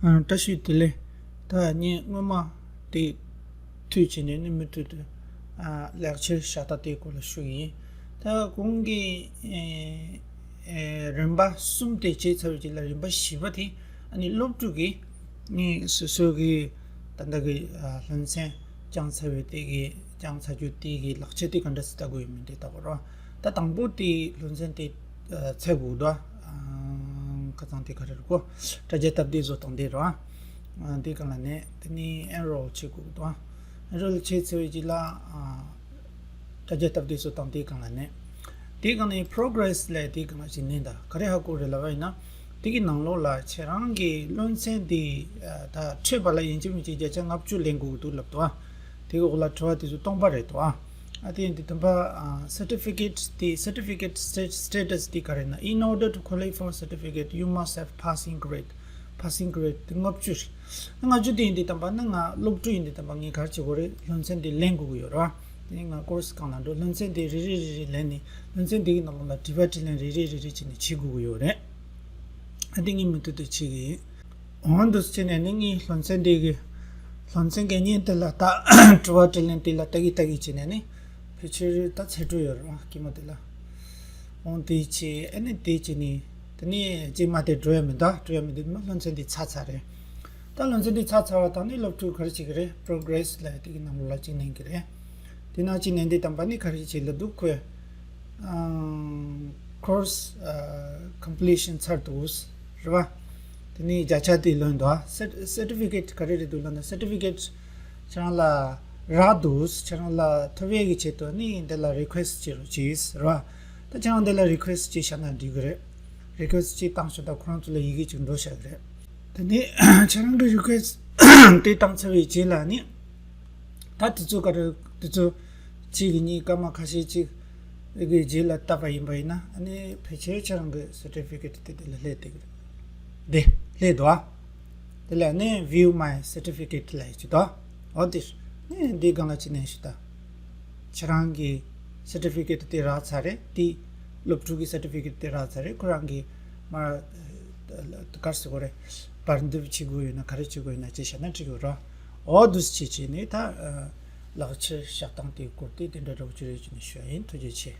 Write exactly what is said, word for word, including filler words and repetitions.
ཨ། བཀྲ་ཤིས་བདེ་ལེགས། ད་ངས་སྔོན་མ་དེ་མཐུད་བྱས་ནས་ནི་མུ་མཐུད་དུ། ཨ། ལེགས་ཆ་བཞག་སྟངས་དེའི་སྐོར་ལ་ཞུ་ཡིན། ད་གོང་གི། ཨེ། ཨེ། རིམ་པ་གསུམ་དེ་བྱས་ཚར་བའི་རྗེས་ལ་རིམ་པ་བཞི་པ་དེ། ཨ་ནི་སློབ་ཕྲུག་གིས་ནི་སོ་སོ་གི་ད་ལྟ་གི། ཨ། སློབ་ཚན་སྦྱངས་ཚར་བའི་དེ་གི་སྦྱངས་ཚར་རྒྱུ་དེ་གི་ལག་ཁྱེར་དེ་ག་འདྲ་སེ་ལྟ་དགོས་ཡོད་མེད་དེ་ལྟ་དགོས་རེད། ད་དང་པོ་དེ་སློབ་ཚན་དེ། ཨ། ཚར་དགོས་འདུག་ཨ། ཁ་སང་དེ་ག་རེ་རེད་གོ། དྲ་རྒྱ་སྟབས་བདེ་བཟོ་སྟངས་དེ་རེད། ཨ། དེ་སྒང་ལ་ནས་དེ་ནི་ཨེན་རོལ་བྱེད་དགོས་འདུག་ཨ། ཨེན་རོལ་བྱས་ཚར་བའི་རྗེས་ལ། ཨ། དྲ་རྒྱ་སྟབས་བདེ་བཟོ་སྟངས་དེ་སྒང་ལ་ནས། དེ་སྒང་ནས་པོ་རོ་གེ་རེ་སི་ལབ་དེ་སྒང་ལ་ཅིག་མནན་དང་། ག་རེ་ཧ་གོ་རེད་ལབ་པ་ཡིན་ན། དེ་གི་ནང་ལོགས་ལ་ཁྱེད་རང་གི་སློབ་ཚན་དེ། ཨ། ད་འཕྲོས་པ་ལ་ཡིན་གཅིག་མིན་གཅིག་བརྒྱ་ཆ་ལྔ་བཅུ་ལེན་དགོས་ཀྱི་འདུག་ལབ་འདུག་ཨ། དེ་གི་འོག་ལ་དྲི་བ་དེ་ཚོ་སྟོང་པ་རེད་འདུག་ཨ། ཨ། དེ་ཡིན་དུས་དམ་པ། ཨ། སར་ཊི་ཕི་ཀེཊ་དེ། སར་ཊི་ཕི་ཀེཊ་སི་ཊེ་ཊ་སི་དེ་ག་རེ་ན། In order to qualify for certificate, you must have passing grade. Passing grade དེ་ལྔ་བཅུ་རེད། ལྔ་བཅུ་དེ་ཡིན་དུས་དམ་པ་ནི་ང་སློབ་ཕྲུག་ཡིན་དུས་དམ་པ་ངས་ག་རེ་བྱེད་དགོས་རེད། སློབ་ཚན་དེ་ལེན་དགོས་ཀྱི་ཡོད་རེད་བ། དེ་ནས་ང་ཀོར་སི་སྒང་ལ་འགྲོ། སློབ་ཚན་དེ་རེ་རེ་རེ་རེ་ལེན་ནས། སློབ་ཚན་དེ་གི་ནང་ལོགས་ལ་དྲི་བ་དྲིས་ལན་རེ་རེ་རེ་རེ་བྱས་ནས་བྱེད་དགོས་ཀྱི་ཡོད་རེད། ཨ། དེ་ངས་མུ་མཐུད་དུ་བྱེད་ཀྱི་ཡིན། འོ་འདུག་སེ་བྱས་ནས་ནི་ངས་སློབ་ཚན་དེ་གི། སློབ་ཚན་ག་ནས་དེ་ལ་ད་དྲི་བ་དྲིས་ལན་དེ་ལ་ལྟ་གི་ལྟ་གི་བྱས་ནས་ནི། ཕལ་ཆེར་ད་ཚར་འགྲོ་ཡོད་རེད་བ། སྐྱེས་མ་དེ་ལ། འོ་དེ་བྱས། ཨ་ནི་དེ་བྱས་ནས་དེ་ནས་རྗེས་མ་དེ་འགྲོ་ཡ་མི་འདུག་འགྲོ་ཡ་མི་འདུག་མ་སློབ་ཚན་དེ་ཚར་ཚར་རེད། ད་སློབ་ཚན་དེ་ཚར་ཚར་བ་དང་ནི་སློབ་ཕྲུག་ག་རེ་བྱེད་ཀྱི་རེད། པོ་རོ་གེ་རེ་སི་ལབ་དེ་གི་ནང་ལོགས་ལ་ཅིག་མནན་གྱི་རེད། དེ་ནང་ཅིག་མནན་དུས་དམ་པ་ནི་ག་རེ་བྱེད་ལབ་འདུག་ཁོས། ཨ། ཀོར་སི། ཨ། ཀམ་པི་ལི་ཤན་ཚར་འདུག་རེད་བ། དེ་ནས་བརྒྱ་ཆ་དེ་ལོན་འདུག་ཨ། སར། སར་ཊི་ཕི་ཀེཊ་ག་རེ་རེད་འདུག་ལབ་ན། སར་ཊི་ཕི་ཀེཊ་ཁྱེད་རང་ལ་རག་འདུག་ཁྱེད་རང་ལ་ཐོབ་ཡས་ཀྱི་ཆེད་དུ་ནི་འདི་ལ་རི་ཀུ་ཨེ་སི་ཊི་བྱེད་རོགས་གྱིས་རེད་བ། ད་ཁྱེད་རང་འདི་ལ་རི་ཀུ་ཨེ་སི་ཊི་བྱས་བཞག་ན་འགྲིག་གི་རེད། རི་ཀུ་ཨེ་སི་ཊི་བྱས་བཏང་ཤོག་ད་ཁོ་རང་ཚོ་ལ་ཡི་གེ་ཅིག་འགྲོ་བཞག་གི་རེད། དེ་ནས་ཁྱེད་རང་གི་རི་ཀུ་ཨེ་སི་ཊི་དེ་བཏང་ཚར་བའི་རྗེས་ལ་ནི། ད་དེ་ཚོ་ག་རེ། དེ་ཚོ་གཅིག་གཉིས་སྐར་མ་ཁ་ཤས་ཅིག་གི་རྗེས་ལ་བཏབ་པ་ཡིན་པ་ཡིན་ན། ཨ་ནི་ཕལ་ཆེར་ཁྱེད་རང་གི་སར་ཊི་ཕི་ཀེཊ་དེ་དེ་ལ་སླེབས་བསྡད་ཀྱི་རེད། དེ་སླེབས་འདུག་ཨ། དེ་ལ་ནི་View my certificate ལབ་ཡག་ཅིག་འདུག་འོ་དེ། ནི་འདི་སྒང་ལ་ཅིག་མནན་ཤོག་ད། ཁྱེད་རང་གི་སར་ཊི་ཕི་ཀེཊ་དེ་རག་ཚར་རེད། དེ་སློབ་ཕྲུག་གི་སར་ཊི་ཕི་ཀེཊ་དེ་རག་ཚར་རེད། ཁོ་རང་གི་མར། ཨ། ག་རེ་ཟེར་དགོས་རེད། བར་འདུམ་བྱེད་དགོས་ཡོད་ན། ག་རེ་བྱེད་དགོས་ཡོད་ན་བྱས་བཞག་ན་འགྲིག་གི་རེད། འོ་འདུག་སེ་བྱས་བྱས་ནས་ད། ཨ། ལག་ཁྱེར་བཞག་སྟངས་དེའི་སྐོར་དེ་དེ་འདྲ་འདྲ་བོ་ཅིག་རེད་ཅེས་ནས་ཞུ་ཡ་ཡིན། ཐུགས་རྗེ་ཆེ།